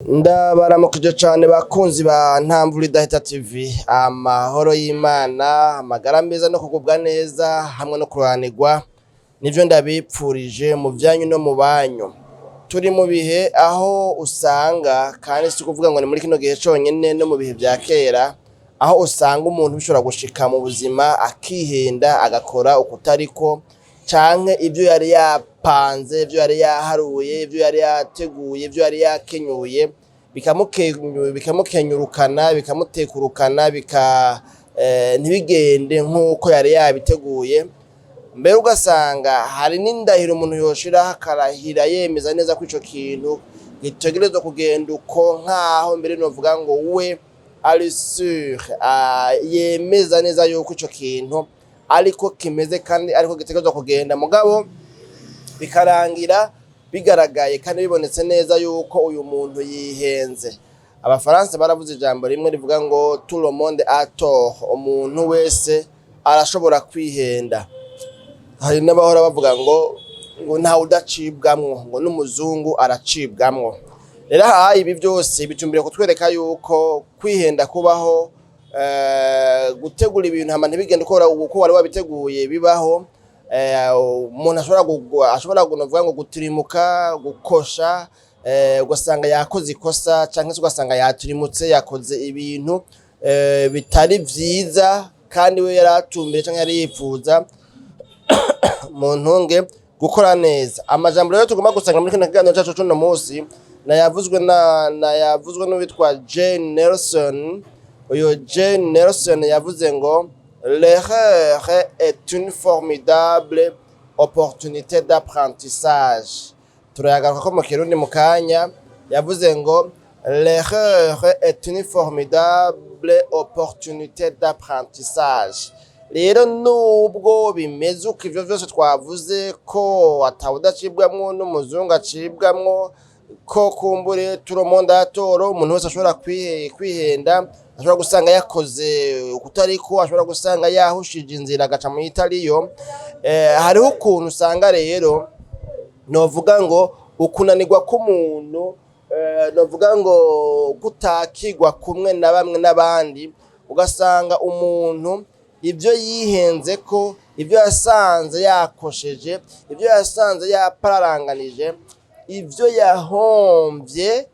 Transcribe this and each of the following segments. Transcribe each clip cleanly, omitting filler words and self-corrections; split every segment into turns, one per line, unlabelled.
Ndabaramukije cane bakunzi ba Ntamvura Idahita TV. Amahoro y'Imana, amagara meza no kugubwa neza hamwe no kuranirwa nivyo ndabipfurije mu vyanyu no mu banyu. Turi mu bihe aho usanga, kandi si ukuvuga ngo ni muri kino gihe conyene, no mu bihe vya kera, aho usanga umuntu bishobora gushika mu buzima akihenda, agakora ukutariko, canke ivyo yari yapanze, ivyo yari yaharuye, ivyo yari yateguye, ivyo yari yakenyuye bikamukenyurukana, bikamutekurukana, bika ntibigende nk'uko yari yabiteguye. Mbere ugasanga hari n'indahiro umuntu yoshiraho, akarahira yemeza neza ko ico kintu gitegerezwa kugenda uko, nkaho mbere novuga ngo we ari sûr, yemeza neza yuko ico kintu ariko kimeze kandi ariko gitegerezwa kugenda. Mugabo bikarangira bigaragaye kandi bibonetse neza yuko uyu muntu yihenze. Abafaransa baravuze ijambo rimwe rivuga ngo "Tout le monde a tort", umuntu wese arashobora kwihenda. Hari n'abahora bavuga ngo ntawe udacibwamwo, ngo n'umuzungu aracibwamwo. Rero aha ibi byose bitumbiriye kutwereka yuko kwihenda kubaho, gutegura ibintu hama ntibigende uko wari wabiteguye bibaho. Umuntu ashobora novuga ngo gutirimuka, gukosha, ugasanga yakoze ikosa, canke se ugasanga yatirimutse, yakoze ibintu bitari vyiza kandi we yari atumbeye canke yari yipfuza mu ntunge gukora neza. Amajambo rero tugomba gusanga muri kino kiganiro cacu c'uno munsi nayavuzwe n'uwitwa Jane Nelson. Uyu Jane Nelson yavuze ngo "L'erreur est une formidable opportunité d'apprentissage". Turayagaruka ko mu Kirundi mu kanya. Yavuze ngo "L'erreur est une formidable opportunité d'apprentissage". Rero nubwo bimeze uko, ivyo vyose twavuze, ko atawudacibwamwo, n'umuzungu acibwamwo, ko kumbure tout le monde a tort, umuntu wese ashobora kwihenda, ashobora gusanga yakoze ukutariko, ashobora gusanga yahushije inzira agaca mu itariyo. Hariho ukuntu usanga rero novuga ngo ukunanirwa k'umuntu, novuga ngo kutakigwa kumwe na bamwe n'abandi, ugasanga umuntu ibyo yihenze ko, ibyo yasanze yakosheje, ibyo yasanze yapararanganije, ibyo yahomvye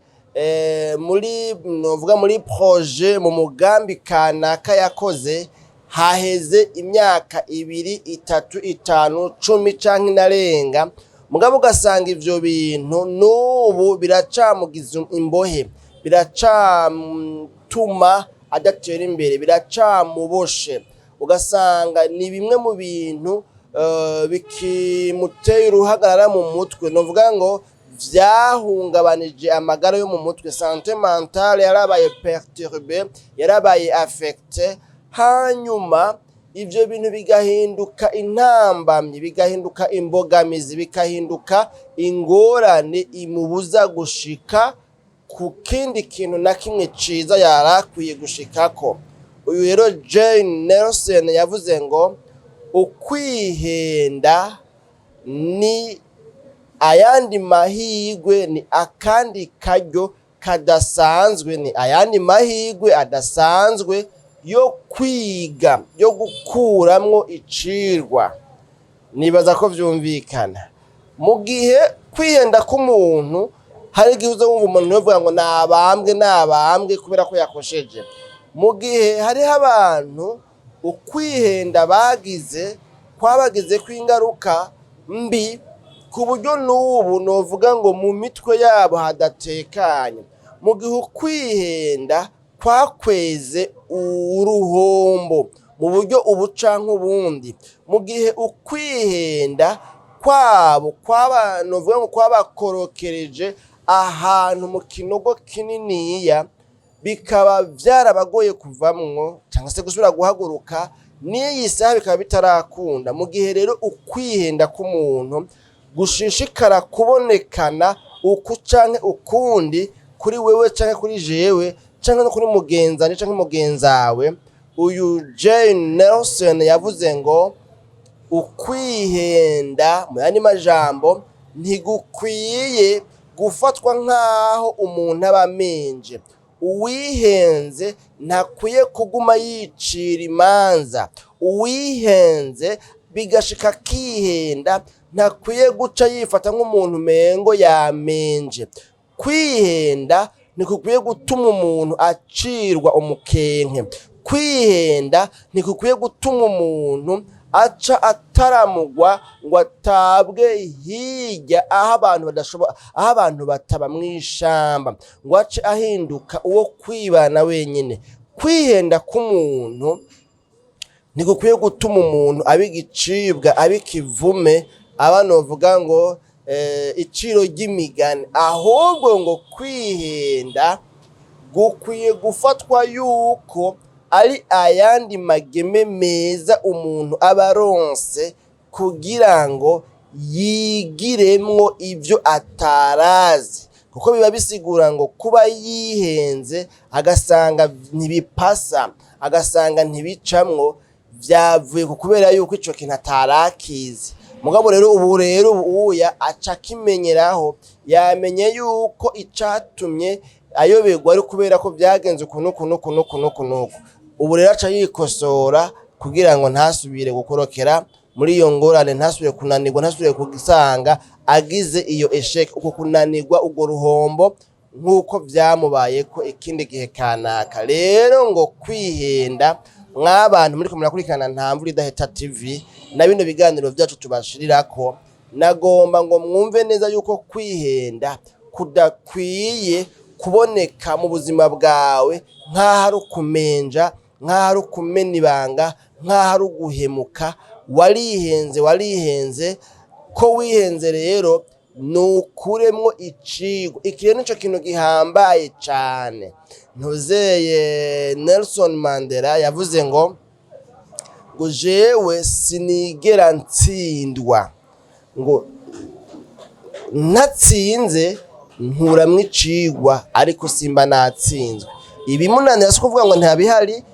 muri novuga muri projet, mu mugambi kanaka yakoze haheze imyaka 2, 3, 5, 10 canke inarenga, mugabo ugasanga ivyo bintu n'ubu biracamugiza imbohe, biracamutuma adatera imbere, biracamuboshe. Ugasanga ni bimwe mu bintu bikimuteye uruhagarara mu mutwe, novuga ngo vyahungabanije amagara yo mu mutwe, santé mentale yarabaye perturbée, yarabaye affectée. Hanyuma ivyo bintu bigahinduka intambamyi, bigahinduka imbogamizi, bikahinduka ingorane imubuza gushika ku kindi kintu na kimwe ciza yari akwiye gushikako. Uyu rero Jane Nelson yavuze ngo ukwihenda ni ayandi mahirwe, ni akandi karyo kadasanzwe, ni ayandi mahirwe adasanzwe yo kwiga, yo gukuramwo icirwa. Nibaza ko vyumvikana. Mu gihe kwihenda k'umuntu, hari igihe uza wumva umuntu yovuga ngo nabambwe, nabambwe kubera ko yakosheje. Mu gihe hariho abantu ukwihenda bagize kwabagizeko ingaruka mbi, ku buryo n'ubu novuga ngo mu mitwe yabo hadatekanye, mu gihe ukwihenda kwakweze uruhombo mu buryo ubu canke ubundi, mu gihe ukwihenda kwabo kwaba novuga ngo kwabakorokereje ahantu mu kinogo kininiya, bikaba vyarabagoye kuvamwo cyangwa se gusubira guhaguruka, n'iyi saha bikaba bitarakunda. Mu gihe rero ukwihenda k'umuntu gushishikara kubonekana uku canke ukundi kuri wewe canke kuri jewe canke no kuri mugenzanje canke mugenzawe, uyu Jane Nelson yavuze ngo ukwihenda, mu yandi majambo, ntigukwiye. Gufatwa nk'aho umuntu aba amenje. Uwihenze ntakwiye kuguma yicira imanza. Uwihenze bigashika akihenda, ntakwiye guca yifata nk'umuntu umengo yamenje. Kwihenda ntikukwiye gutuma umuntu acirwa umukenke. Kwihenda ntikukwiye gutuma umuntu aca ataramugwa ngo atabwe hirya aho abantu badashobora, aho abantu bataba mw'ishamba, ngo ace ahinduka uwo kwibana wenyine. Kwihenda k'umuntu ntigukwiye gutuma umuntu aba igicibwa, aba ikivume, aba novuga ngo iciro ry'imigani. Ahubwo ngo kwihenda gukwiye gufatwa yuko ari ayandi mageme meza umuntu aba aronse kugira ngo yigiremwo ivyo atarazi, kuko biba bisigura ngo kuba yihenze agasanga ntibipasa, agasanga ntibicamwo, vyavuye ku kubera yuko ico kintu atarakizi. Mugabo rero ubu rero ubuya aca akimenyeraho, yamenye yuko icatumye ayoberwa ari kubera ko vyagenze uku nuku nuku nuku nuku nuku. Ubu rero aca yikosora kugira ngo ntasubire gukorokera muri iyo ngorane, ntasubire kunanirwa, ntasubire kugisanga agize iyo échec, uko kunanirwa, urwo ruhombo, nk'uko vyamubayeko ikindi gihe kanaka. Rero ngo kwihenda, mw'abantu muriko murakurikirana Nta Mvura Idahita TV na bino biganiro vyacu tubashirirako, nagomba ngo mwumve neza yuko kwihenda kudakwiye kuboneka mu buzima bwawe nk'aho ari ukumenja, nk'aho ari ukumena ibanga, nk'aho ari uguhemuka. Warihenze, warihenze. Ko wihenze rero, nukuremwo icigwa. Iki rero nico kintu gihambaye cane. Ntuzeye Nelson Mandela yavuze ngo jewe sinigera ntsindwa, ngo ntatsinze nkuramwo icigwa, ariko simba natsinzwe. Ibimunanira si ukuvuga ngo ntabihari,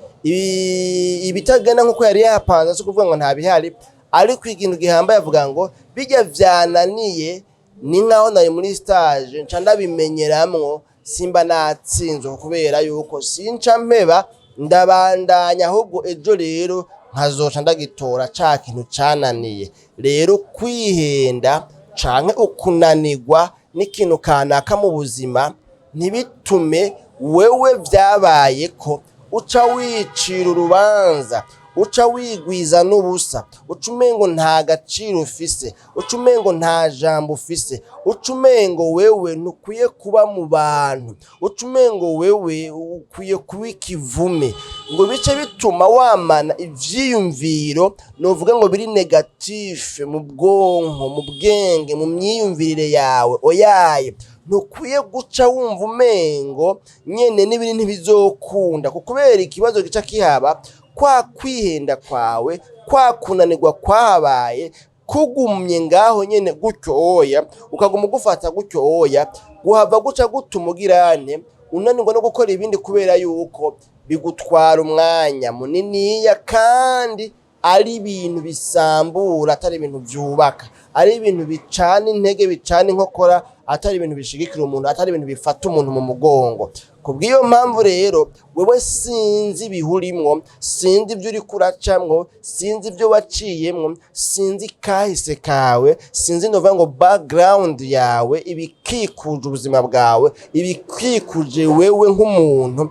ibitagenda nkuko yari yapanze si ukuvuga ngo ntabihari, ariko ikintu gihambaye avuga ngo bijya vyananiye ni nkaho nari muri stage, nca ndabimenyeramwo, simba natsinzwe kubera yuko sinca mpeba, ndabandanya, ahubwo ejo rero nkazoca ndagitora ca kintu cananiye. Rero kwihenda canke ukunanirwa n'ikintu kanaka mu buzima ntibitume wewe vyabayeko uca wicira urubanza, uca wigwiza n'ubusa, uca umengo nta gaciro ufise, uca umengo nta jambo ufise, uca umengo wewe ntukwiye kuba mu bantu, uca umengo wewe ukwiye kuba ikivume, ngo bice bituma wamana ivyiyumviro novuga ngo biri négatif mu bwonko, mu bwenge, mu myiyumvirire yawe. Oyaye, ntukwiye guca wumva umengo nyene n'ibindi ntibizokunda, kubera ikibazo gica kihaba kwa kwihenda kwawe, kwa kunanirwa kwahabaye, kugumye ngaho nyene gutyo oya, ukaguma ugufata gutyo oya, guhava guca gutuma ugirane unanirwa no gukora ibindi, kubera yuko bigutwara umwanya muniniya kandi ari ibintu bisambura, atari ibintu vyubaka, ari ibintu bicana intege, bicana inkokora, atari ibintu bishigikira umuntu, atari ibintu bifata umuntu mu mugongo. Kubw'iyo mpamvu rero, wewe sinzi ibihurimwo, sinzi ibyo uriko uracamwo, sinzi ibyo waciyemwo, sinzi kahise kawe, sinzi novuga ngo background yawe, ibikikuje ubuzima bwawe, ibikikuje wewe nk'umuntu,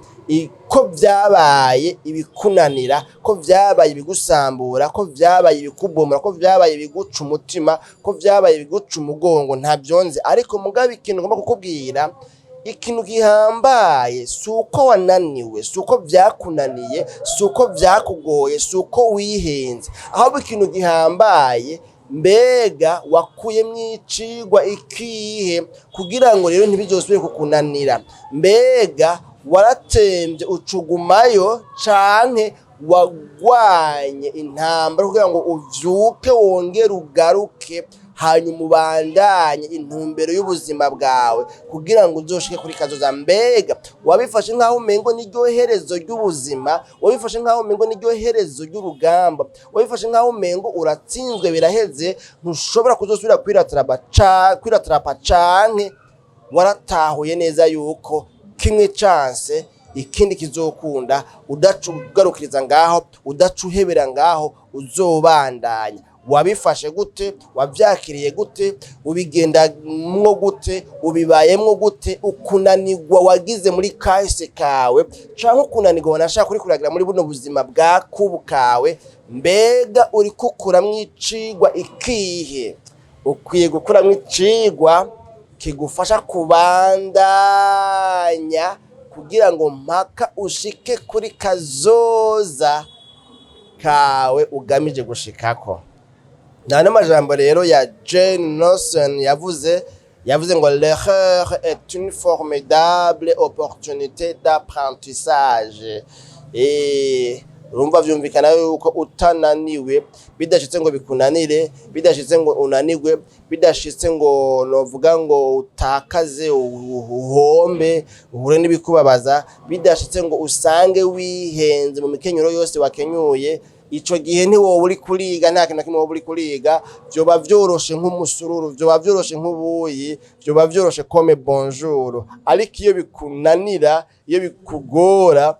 ko vyabaye ibikunanira, ko vyabaye ibigusambura, ko vyabaye ibikubomora, ko vyabaye ibiguca umutima, ko vyabaye ibiguca umugongo, ntavyo nzi. Ariko mugabo ikintu ngomba kukubwira, ikintu gihambaye, si uko wananiwe, si uko vyakunaniye, si uko vyakugoye, si uko wihenze, ahubwo ikintu gihambaye, mbega wakuyemwo icigwa ikihe kugira ngo rero ntibizosubire kukunanira? Mbega waratemvye ucugumayo, canke wagwanye intambara kugira ngo uvyuke, wongere ugaruke, hanyuma ubandanye intumbero y'ubuzima bwawe kugira ngo uzoshike kuri kazoza? Mbega wabifashe nk'aho umengo n'iryo herezo ry'ubuzima? Wabifashe nk'aho umengo n'iryo herezo ry'urugamba? Wabifashe nk'aho umengo uratsinzwe, biraheze, ntushobora kuzosubira kwiratrapa canke Waratahuye neza yuko kimwe canse ikindi kizokunda, udaca ugarukiriza ngaho, udaca uhebera ngaho, uzobandanya. Wabifashe gute? Wavyakiriye gute? Ubigendamwo gute? Ubibayemwo gute? Ukunanirwa wagize muri kahise kawe canke ukunanirwa wanashaka kuri kuragira muri buno buzima bwa kubu kawe, mbega uri kukuramwo icigwa ikihe? Ukwiye gukuramwo icigwa kigufasha kubandanya kugira ngo mpaka ushike kuri kazoza kawe ugamije gushikako. Nta n'amajambo rero ya Jane Nelson yavuze ngo: "L'erreur est une formidable opportunité d'apprentissage." Urumva vyumvikana yuko utananiwe, bidashitse ngo bikunanire, bidashitse ngo unanigwe, bidashitse ngo novuga ngo utakaze, uhombe, uhure n'ibikubabaza, bidashitse ngo usange wihenze mu mikenyero yose wakenyuye, ico gihe ntiwoba uri kuriga. Nta kintu na kimwe woba uri kuriga. Vyoba vyoroshe nk'umusururu, vyoba vyoroshe nk'ubuyi, vyoba vyoroshe comme bonjour. Ariko iyo bikunanira, iyo bikugora,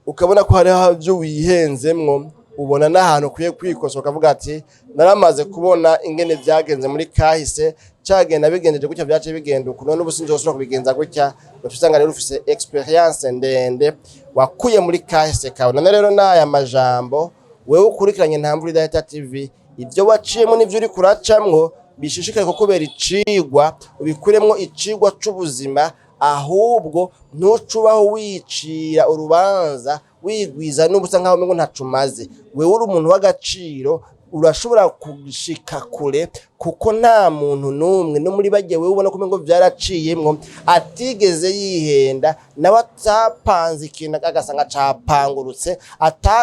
ukabona ko hariho ivyo wihenzemwo, ubona n'ahantu ukwiye kwikosa, ukavuga ati: "Naramaze kubona ingene vyagenze muri kahise, cagenda bigendeje gutya, vyaciye bigenda uku, none ubu sinzosubira kubigenza gutya." Ugaca usanga rero ufise expérience ndende wakuye muri kahise kawe. None rero n'aya majambo, wewe ukurikiranye Nta Mvura Idahita TV, ivyo waciyemwo n'ivyo uriko uracamwo bishishikaye kukubera icigwa, ubikuremwo icigwa c'ubuzima. Ahubwo ntucubaho wicira urubanza, wigwiza n'ubusa nkaho umengo ntaco umaze. Wewe uri umuntu w'agaciro, urashobora gushika kure, kuko nta muntu n'umwe no muri barya wewe ubona ko umengo vyaraciyemwo atigeze yihenda, nawe atapanze ikintu agasanga capangurutse,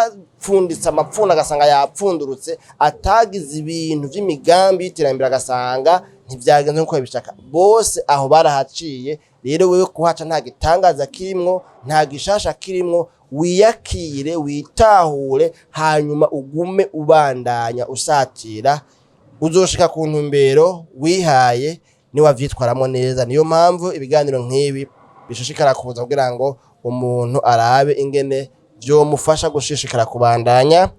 atapfunditse amapfundo agasanga yapfundurutse, atagize ibintu vy'imigambi y'iterambere agasanga ntivyagenze nkuko babishaka. Bose aho barahaciye. Rero wewe kuhaca nta gitangaza kirimwo, nta gishasha kirimwo. Wiyakire, witahure, hanyuma ugume ubandanya usatira, uzoshika ku ntumbero wihaye niwavyitwaramwo neza. Niyo mpamvu ibiganiro nk'ibi bishishikara kuza, kugira ngo umuntu arabe ingene vyomufasha gushishikara kubandanya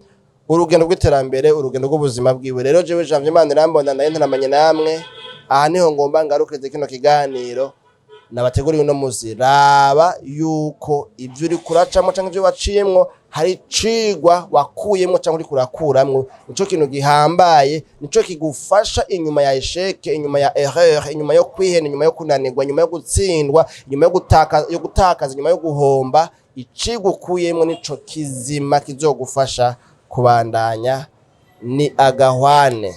urugendo rw'iterambere, urugendo rw'ubuzima bwiwe. Rero jewe Janvier Manirambona, nayo ntaramanye namwe, aha niho ngomba ngarukirize kino kiganiro nabateguriye uno musi. Raba yuko ivyo uri kuracamwo canke ivyo waciyemwo hari icigwa wakuyemwo canke uriko urakuramwo. Nico kintu gihambaye, nico kigufasha inyuma ya échec, inyuma ya erreur, inyuma yo kwihenda, inyuma yo kunanirwa, inyuma yo gutsindwa, inyuma yo gutakaza, inyuma yo guhomba. Icigwa ukuyemwo nico kizima kizogufasha kubandanya. Ni agahwane.